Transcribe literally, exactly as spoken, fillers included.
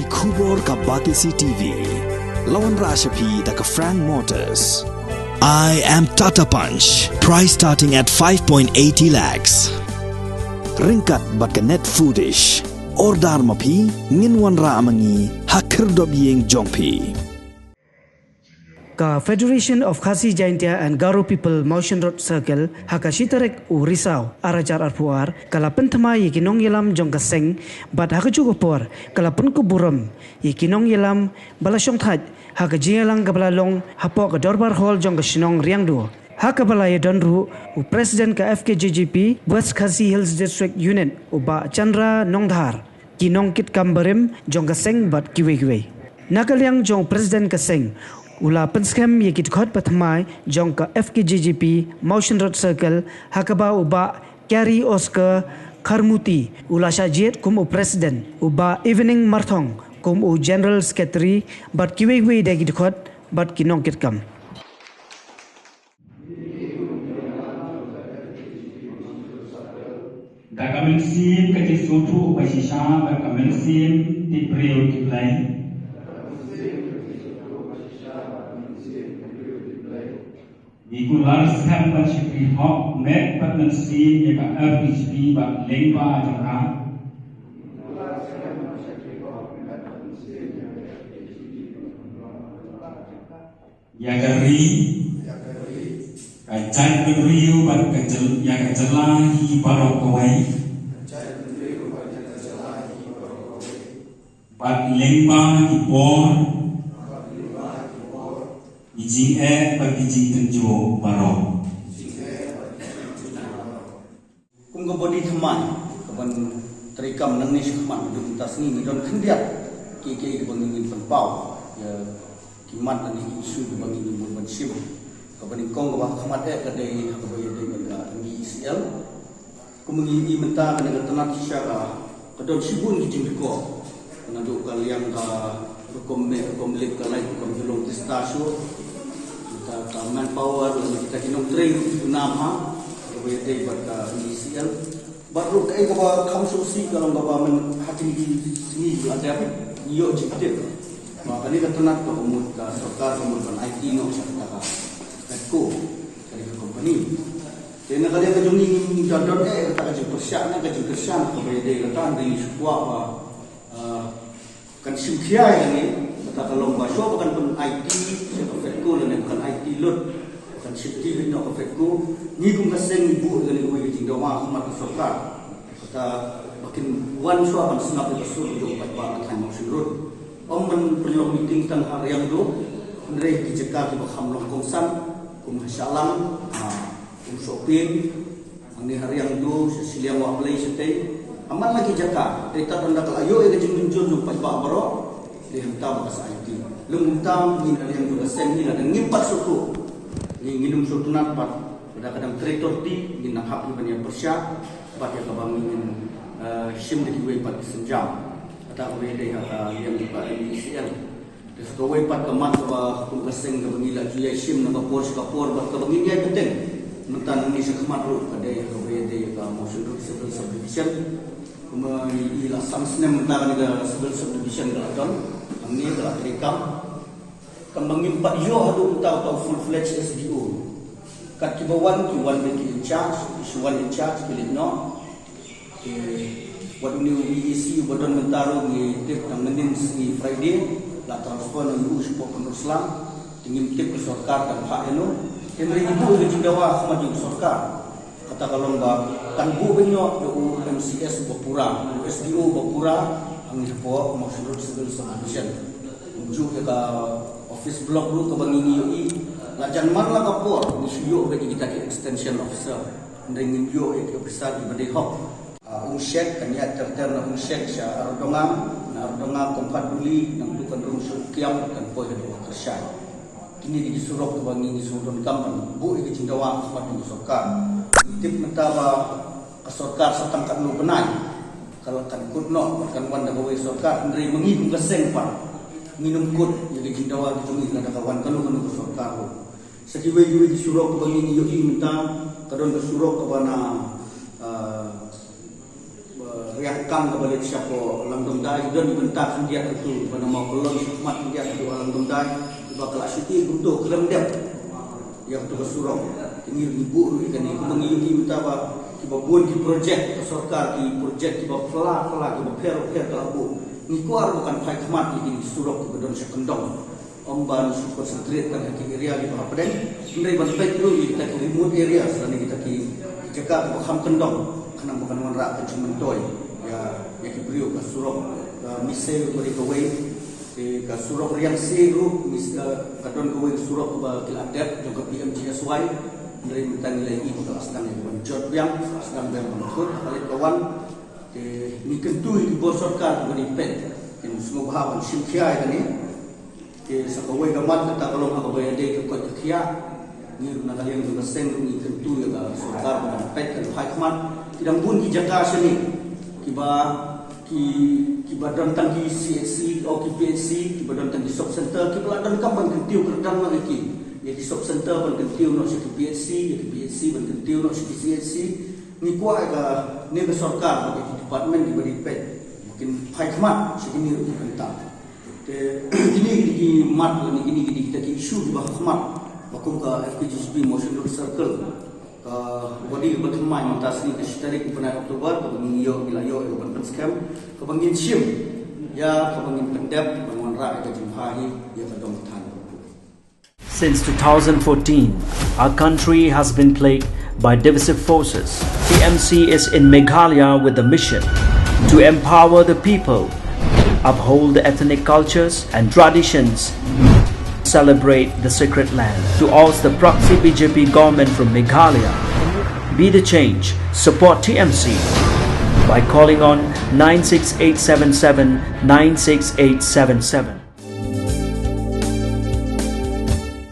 Khubor ka Batesi T V. La wanrah sha phi da ka Frank Motors. I am Tata Punch. Price starting at five point eighty lakhs. Ryngkat bad ka Net Foodish. Order ma phi, ngin wanrah ma ngi ha khyrdop ïing jong phi. Ka Federation of Khasi Jaintia and Garo People Mawshynrut Circle ha ka shi tarik u Risaw ar hajar arphew ar ka la pynthymmai ïa ki nongïalam jong ka seng bad ha kajuh ka por ka la pynkup burom ïa ki nongïalam ba la shongthait ha ka jingïalang kaba la long hapoh ka Dorbar Hall jong ka shnong Riangdo. Ha kaba la ïadon ruh u President ka F K J G P West Khasi Hills District Unit u Bah Chandra Nongdhar, ki nongkitkam barim jong ka seng bad kiwei kiwei. Na ka liang jong u President ka seng, u la pynskhem ïa ki dkhot ba thymmai jong ka F K J G P Mawshynrut Circle ha kaba u Bah Kyari Oscar Kharmuti u la shah jied kum u President, u Bah Evening Marthong kum u General Secretary bad kiwei kiwei de ki dkhot bad ki nongkitkam. Da ka mynsiem ka jingsngewthuh ba shisha bad ka mynsiem tip briew tip Blei. Ngi kular skhem ban shakri hok met bad mynsiem ïa ka F K J G P bad lyngba jong ka. Ïa ka ri, ka jaitbynriew bad ka jyl-, ïa ka jylla hi baroh kawei. Bad lyngba ki por, ki jingeh bad ki jingtynjuh baroh. Kum ka body thymmai kaban treikam nangne shakhmat, haduh mynta sngi ngi don khyndiat kiei kiei kiba ngi ngin pynpaw ïa ki mat lane ki issue kiba ngi ngin mut ban shim. Kaba nyngkong kaba ha khmat eh ka dei ha kaba ïadei bad ka M B E C L. Kumba ngi ïohi mynta kane ka tnat shisha ka, ka don shibun ki jingkyrkhu. Naduh ka liang ka rukom meh rukom lip ka lai rukom jylliew tista shuh. Kita ka manpower lane kita ki nongtrei ruh ki nam ha kaba ïadei bad ka M B E C L. Bad ruh kaei kaba kham sngewsih ka long kaba myn ha kine ki sngi la dep ngi ïoh jingtip ba kane ka tnat ka mut ka sorkar ka mut ban aiti noh sha kata ka Fedco, kane ka company. Te na ka liang ka jong ngi ngim da don eh kata ka jingpyrshah ne ka jingkyrshan kaba ïadei kata, hynrei ngi shu kwah ba, ah, kan shim khia ïa ngi, kata ka long ba shuwa ba kan pyn-aiti sha ka Fedco lane kan aiti lut, kan shim ti beit noh ka Fedco, ngi kum ka seng ngi buh ïa kane kawei ka jingdawa ha khmat ka sorkar. Kata ba kin wan shuwa ban sngap ïa ka sur jong u paidbah ka thaiñ Mawshynrut. Ym ban pynlong meeting tang ha Riangdo, hynrei ki jaka kiba kham long kongsan, kum ha Shahlang, ha Umsohpieng, hangne ha Riangdo, sha shiliang Wah Blei shatei. Ha man la ki jaka, dei tad ynda ka la ïoh ïa ka jingmynjur jong u paidbah baroh, dei hangta ba ka sa aiti. Lym kumta ngi na Riangdo ka seng ngi la dang ngim pat sngewthuh. Ngi ngin ym sngewtynnat pat, lada ka dang trei authority, ngin nang hap ngi ban ïa pyrshah, bad ïa kaba ngi ngin, eh, shim da kiwei pat ki sienjam. Kata kaba ïadei ha ka liang jong ka M B E C L. Te sa kawei pat ka mat kaba kum ka seng kaba ngi la ju ïai shim na ka por sha ka por bad kaba ngin ïai bteng mynta nangne shakhmat ruh ka dei kaba ïadei ïa ka Mawshynrut Civil Subdivision. Kumba ngi la san snem mynta kane ka Civil Subdivision ka la don, hangne ka la treikam. Tang ba ngim pat ïoh haduh mynta uta u full fledged S D O. Kat kiba wan ki wan beit ki in charge, ki shu wan in charge ki leit noh. Te wat une u E A C uba don mynta ruh ngi tip tang mynnin sngi Friday la transfer na u shapoh Pynursla. Te ngim tip ka sorkar kan phah ïano. Te hynrei ngi buh ïa ka jingdawa ha khmat jong ka sorkar. Kata ka long ba kan buh beit noh ïa u M C S uba pura, u S D O uba pura hangne hapoh Mawshynrut Civil Subdivision. Kumjuh ïa ka office block ruh kaba ngi ngi ïohi. La jan man la ka por ngi shu ïoh beit ïa kita ki extension officer. Hynrei ngim ïoh ïa ki officer kiba dei hok. Ah, Umshek, kan ïaid ter ter na Umshek sha Ardonga, na Ardonga Kongkhatduli, nangtu kan rung sha Ukiam, kan poi haduh ha Kyrshai. Kine dei ki surok kiba ngi ngi sngewdonkam ban buh ïa ka jingdawa ha khmat jong ka sorkar. Ngi tip mynta ba ka sorkar sa tang katno bnai ka la kan kut noh, kan wan da kawei sorkar, hynrei ma ngi kum ka seng pat ngin ym kut ïa ka jingdawa ka jong ngi lada ka wan kano kano ka sorkar ruh. Sa kiwei kiwei ki surok kiba ngi ngi ïohi mynta, ka don ka surok kaba na, ah, ba Ïa ka kam kaba leit sha Langdongdai, don i bynta khyndiat hangto, ba namar ka long shakhmat khyndiat hangto ha Langdongdai, ba ka la shu ïeh kumto khlem dep ïa kato ka surok. Te ngi ruh ngi buh ruh ïa kane, kumba ngi ïohi mynta ba kiba bun ki projek ka sorkar, ki projek kiba pla pla, kiba pher pher ka la buh. Ngi kwah ruh ba kan phai khmat ïa kine ki surok kiba don sha kyndong. Ym ban shu concentrate tang ha ki area kiba hapdeng. Hynrei ban peit ruh ïa kita ki remote areas lane kita ki jaka kiba kham kyndong, khnang ba kan wanrah ka jingmyntoi ïa, ïa ki briew. Ka surok, ka Misei ruh ka dei kawei, te ka surok Riangse ruh, Mis-, eh, ka don kawei ka surok ba ki la dep jong ka P M G S Y. Hynrei mynta ngi la ïohi ba ka la sdang ïa ka ban jot biang, sdang biang ban thut ha ka leit ka wan. Te ngi kyntu ïa ki bor sorkar kiba dei peit, kin sngewbha ban shim khia ïa kane. Te sa kawei ka mat kata ka long ha kaba ïadei ka koit ka khiah. Ngi ruh na ka liang jong ka seng ruh ngi kyntu ïa ka sorkar ba kan peit, kan phai khmat. Ki dang bun ki jaka shane kiba, ki, kiba don tang ki C H C, o ki P H C, kiba don tang ki sub center, kiba la donkam ban kyntiew kyrdan noh ïa ki, ïa ki sub center, ban kyntiew noh sha ki P H C, ïa ki P H C ban kyntiew noh sha ki C H C. Ngi kwah ïa kane ka sorkar bad ïa ki department kiba dei peit ba kin phai khmat sha kine ruh ki bynta. Te kine ki dei ki mat lane kine ki dei kita ki issue kiba ha khmat ba kum ka F K G G B Mawshynrut Circle, kaba dei kaba thymmai mynta sngi ka shi tarik u bnai October, kaba ngi ïoh, ngi la ïoh ïa ka ban pynskhem, kaba ngin shim ïa, kaba ngin pyndep ban wanrah ïa ka jingbha hi ïa ka dong ka thaiñ. Since two thousand fourteen, our country has been plagued by divisive forces. T M C is in Meghalaya with the mission to empower the people, uphold the ethnic cultures and traditions, celebrate the sacred land. To oust the proxy B J P government from Meghalaya, be the change, support T M C by calling on nine six eight seven seven nine six eight seven seven.